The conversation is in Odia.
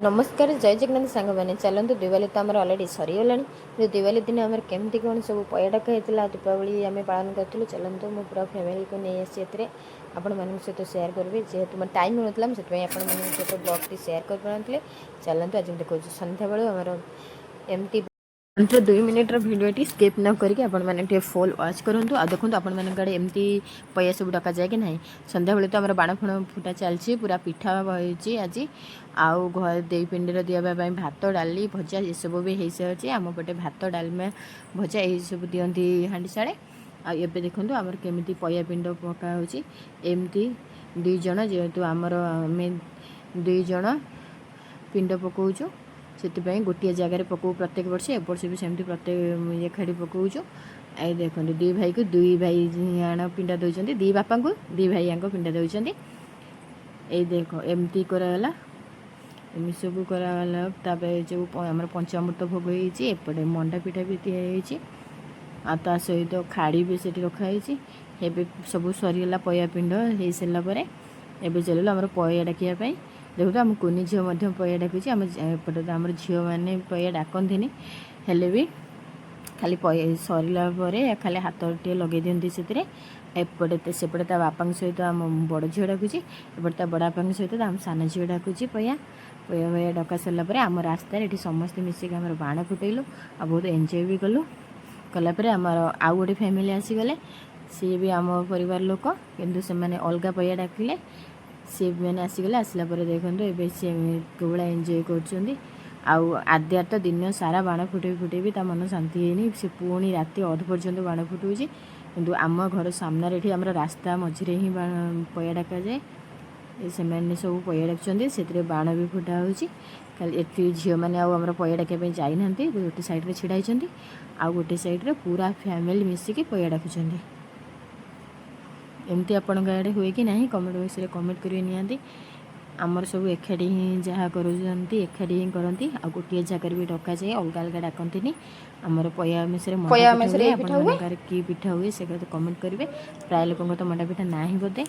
ନମସ୍କାର, ଜୟ ଜଗନ୍ନାଥ ସାଙ୍ଗମାନେ। ଚାଲନ୍ତୁ, ଦିୱାଲୀ ତ ଆମର ଅଲରେଡ଼ି ସରିଗଲାଣି, କିନ୍ତୁ ଦିୱାଲୀ ଦିନ ଆମର କେମିତି କ'ଣ ସବୁ ପୟା ଡକା ହେଇଥିଲା, ଦୀପାବଳି ଆମେ ପାଳନ କରିଥିଲୁ, ଚାଲନ୍ତୁ ମୁଁ ପୁରା ଫ୍ୟାମିଲିକୁ ନେଇ ଆସିଛି। ଏଥିରେ ଆପଣମାନଙ୍କ ସହିତ ସେୟାର କରିବି। ଯେହେତୁ ମୋର ଟାଇମ୍ ମିଳୁନଥିଲା, ମୁଁ ସେଥିପାଇଁ ଆପଣମାନଙ୍କ ସହିତ ବ୍ଲଗ୍ଟି ସେୟାର କରିପାରୁନଥିଲି। ଚାଲନ୍ତୁ, ଆଜି ମୁଁ ଦେଖାଉଛି ସନ୍ଧ୍ୟାବେଳୁ ଆମର ଏମିତି ମାତ୍ର 2 ମିନିଟ୍ର ଭିଡ଼ିଓଟି ସ୍କିପ୍ ନ କରିକି ଆପଣମାନେ ଟିକେ ଫୁଲ୍ ୱାଚ୍ କରନ୍ତୁ। ଆଉ ଦେଖନ୍ତୁ, ଆପଣମାନଙ୍କ ଆଡ଼େ ଏମିତି ପଇଆ ସବୁ ଡକାଯାଏ କି ନାହିଁ? ସନ୍ଧ୍ୟାବେଳେ ତ ଆମର ବାଣ ଫାଣ ଫୁଟା ଚାଲିଛି, ପୁରା ପିଠା ହେଇଛି ଆଜି। ଆଉ ଘରେ ଦେଇ ପିଣ୍ଡିର ଦିଆ ପାଇଁ ଭାତ, ଡାଲି, ଭଜା ଏସବୁ ବି ହେଇସାରିଛି। ଆମ ପଟେ ଭାତ, ଡାଲମା, ଭଜା ଏଇସବୁ ଦିଅନ୍ତି ହାଣ୍ଡିଶାଳେ। ଆଉ ଏବେ ଦେଖନ୍ତୁ, ଆମର କେମିତି ପଇଆ ପିଣ୍ଡ ପକା ହେଉଛି। ଏମିତି ଦୁଇ ଜଣ, ଯେହେତୁ ଆମର ଆମେ ଦୁଇ ଜଣ ପିଣ୍ଡ ପକାଉଛୁ, ସେଥିପାଇଁ ଗୋଟିଏ ଜାଗାରେ ପକାଉ ପ୍ରତ୍ୟେକ ବର୍ଷ। ଏ ବର୍ଷ ବି ସେମିତି ପ୍ରତ୍ୟେକ ଏକାଠି ପକାଉଛୁ। ଏଇ ଦେଖନ୍ତୁ, ଦୁଇ ଭାଇକୁ ଦୁଇ ଭାଇ ଆଣ ପିଣ୍ଡ ଦେଉଛନ୍ତି, ଦୁଇ ବାପାଙ୍କୁ ଦୁଇ ଭାଇ ଆଙ୍କ ପିଣ୍ଡ ଦେଉଛନ୍ତି। ଏଇ ଦେଖ, ଏମିତି କରାଗଲା, ଏମିତି ସବୁ କରାଗଲା। ତାପରେ ଯେଉଁ ଆମର ପଞ୍ଚାମୃତ ଭୋଗ ହେଇଛି, ଏପଟେ ମଣ୍ଡା ପିଠା ବି ତିଆରି ହେଇଛି, ଆଉ ତା ସହିତ ଖାଡ଼ି ବି ସେଠି ରଖାହେଇଛି। ଏବେ ସବୁ ସରିଗଲା। ପୟା ପିଣ୍ଡ ହେଇସାରିଲା ପରେ ଏବେ ଚାଲିଲୁ ଆମର ପୟା ଡାକିବା ପାଇଁ। ଦେଖନ୍ତୁ, ଆମ କୁନି ଝିଅ ମଧ୍ୟ ପୟା ଡାକୁଛି। ଆମ ଏପଟେ ତ ଆମର ଝିଅମାନେ ପୟା ଡାକନ୍ତିନି, ହେଲେ ବି ଖାଲି ପୟା ସରିଲା ପରେ ଖାଲି ହାତ ଟିକେ ଲଗେଇ ଦିଅନ୍ତି ସେଥିରେ। ଏପଟେ ସେପଟେ ତା ବାପାଙ୍କ ସହିତ ଆମ ବଡ଼ ଝିଅ ଡାକୁଛି, ଏପଟେ ତା ବଡ଼ ବାପାଙ୍କ ସହିତ ଆମ ସାନ ଝିଅ ଡାକୁଛି ପୟା। ପୟା ପୟା ଡକା ସରିଲା ପରେ ଆମ ରାସ୍ତାରେ ଏଠି ସମସ୍ତେ ମିଶିକି ଆମର ବାଣ ଫୁଟେଇଲୁ ଆଉ ବହୁତ ଏନ୍ଜୟ ବି କଲୁ। କଲା ପରେ ଆମର ଆଉ ଗୋଟେ ଫ୍ୟାମିଲି ଆସିଗଲେ। ସିଏ ବି ଆମ ପରିବାର ଲୋକ, କିନ୍ତୁ ସେମାନେ ଅଲଗା ପୟା ଡାକିଲେ। ସିଏ ମାନେ ଆସିଗଲେ। ଆସିଲା ପରେ ଦେଖନ୍ତୁ, ଏବେ ସିଏ କେଉଁଭଳିଆ ଏନ୍ଜୟ କରୁଛନ୍ତି। ଆଉ ଆଦ୍ୟାର ତ ଦିନ ସାରା ବାଣ ଫୁଟେଇ ଫୁଟେଇ ବି ତା ମନ ଶାନ୍ତି ହେଇନି। ସେ ପୁଣି ରାତି ଅଧ ପର୍ଯ୍ୟନ୍ତ ବାଣ ଫୁଟଉଛି। କିନ୍ତୁ ଆମ ଘର ସାମ୍ନାରେ ଏଠି ଆମର ରାସ୍ତା ମଝିରେ ହିଁ ବାଣ ପୟା ଡାକାଯାଏ। ସେମାନେ ସବୁ ପୟା ଡାକୁଛନ୍ତି, ସେଥିରେ ବାଣ ବି ଫୁଟା ହେଉଛି। ଖାଲି ଏଠି ଝିଅମାନେ ଆଉ ଆମର ପୟା ଡାକିବା ପାଇଁ ଯାଇନାହାନ୍ତି, ଗୋଟେ ସାଇଡ଼୍ରେ ଛିଡ଼ା ହେଇଛନ୍ତି ଆଉ ଗୋଟେ ସାଇଡ଼୍ରେ ପୁରା ଫ୍ୟାମିଲି ମିଶିକି ପୟା ଡାକୁଛନ୍ତି। ଏମିତି ଆପଣଙ୍କ ଆଡ଼େ ହୁଏ କି ନାହିଁ, କମେଣ୍ଟ ବକ୍ସରେ କମେଣ୍ଟ କରିବେ ନିହାତି। ଆମର ସବୁ ଏକାଠି ହିଁ ଯାହା କରୁଛନ୍ତି, ଏକାଠି ହିଁ କରନ୍ତି। ଆଉ ଗୋଟିଏ ଜାଗାରେ ବି ଡକାଯାଏ, ଅଲଗା ଅଲଗା ଡାକନ୍ତିନି। ଆମର ପୟା ମିଶରେ ମଣ୍ଡା ପୟା ପିଠା ମିଶରେ ହୁଏ। ଏଇ ପିଠା ହୁଏ। ଆପଣମାନଙ୍କ ଆଡ଼େ କି ପିଠା ହୁଏ, ସେ କଥା କମେଣ୍ଟ କରିବେ। ପ୍ରାୟ ଲୋକଙ୍କ ତ ମଣ୍ଡା ପିଠା ନାହିଁ ବୋଧେ।